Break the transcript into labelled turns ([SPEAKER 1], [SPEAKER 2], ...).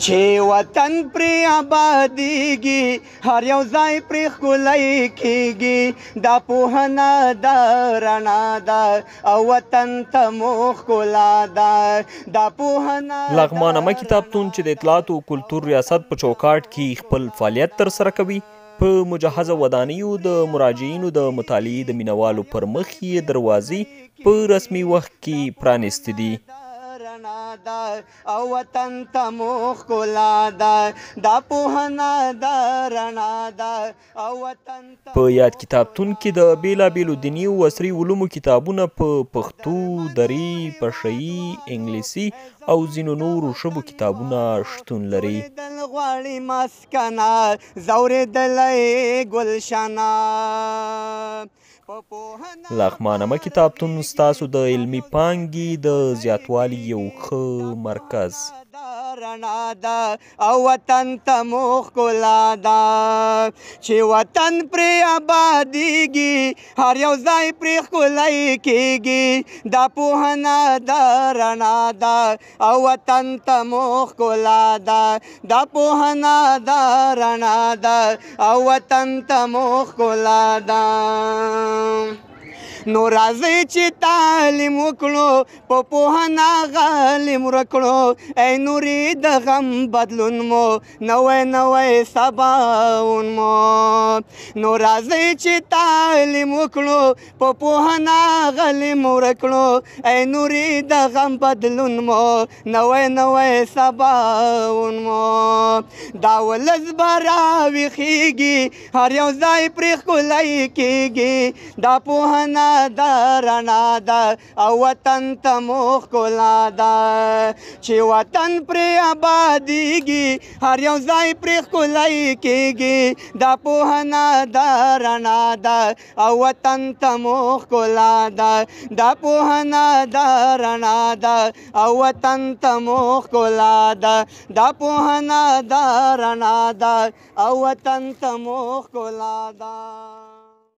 [SPEAKER 1] چې وطن پرې آبادیږي، هر یو ځای پرې ښکلی کیږي. دا پوهنه د رڼا ده او وطن ته مو ښکلا ده. دا پوهنه.
[SPEAKER 2] لغمان عامه کتابتون چې د اطلاعاتو او کلتور ریاست په چوکاټ کې خپل فعالیت ترسره کوي، په مجهزه ودانیو د مراجعینو د مطالعې د مینوالو پر مخ یې دروازې په رسمي وخت کې پرانیستې دي.
[SPEAKER 1] رڼا ده او وطن ته مو ښکلا ده. دا پوهنه د رڼا ده او وطن ته.
[SPEAKER 2] په یاد کتابتون کې د بېلابېلو دیني او عصري علومو کتابونه په پښتو، دري، پشهيي، انګلیسي او ځینو نورو ژبو کتابونه شتون لري.
[SPEAKER 1] غواړي مسکنه ځورېدلی ګلشنه.
[SPEAKER 2] لغمان عامه کتابتون ستاسو د علمي پانګې د زیاتوالي یو ښه مرکز.
[SPEAKER 1] رڼا ده او وطن ته مو ښکلا ده. چې وطن پرې آبادیږي، هر یو ځای پرې ښکلی کیږي. دا پوهنه د رڼا ده او وطن ته مو ښکلا ده. دا پوهنه د رڼا ده او وطن ته مو ښکلا ده. نو راځئ چې تعلیم وکړو، په پوهنه غالم ورکړو. ای نورې د غم بدلون مو، نوی نوی سباون مو. نو راځئ چې تعلیم وکړو، په پوهنه غلیم ورکړو. ای نورې د غم بدلون مو، نوی نوی سباون مو. دا ولس به راویښېږي، هر یو ځای پرې ښکلی کېږي. دا پوهنه د رڼا ده او وطن ته مو ښکلا ده. چې وطن پرې آبادیږي، هر یو ځای پرې ښکلی کېږي. دا پوهنه د رڼا ده او وطن ته مو ښکلا ده. دا پوهنه د رڼا ده او وطن ته مو ښکلا ده. دا پوهنه د رڼا ده او وطن ته مو ښکلا ده.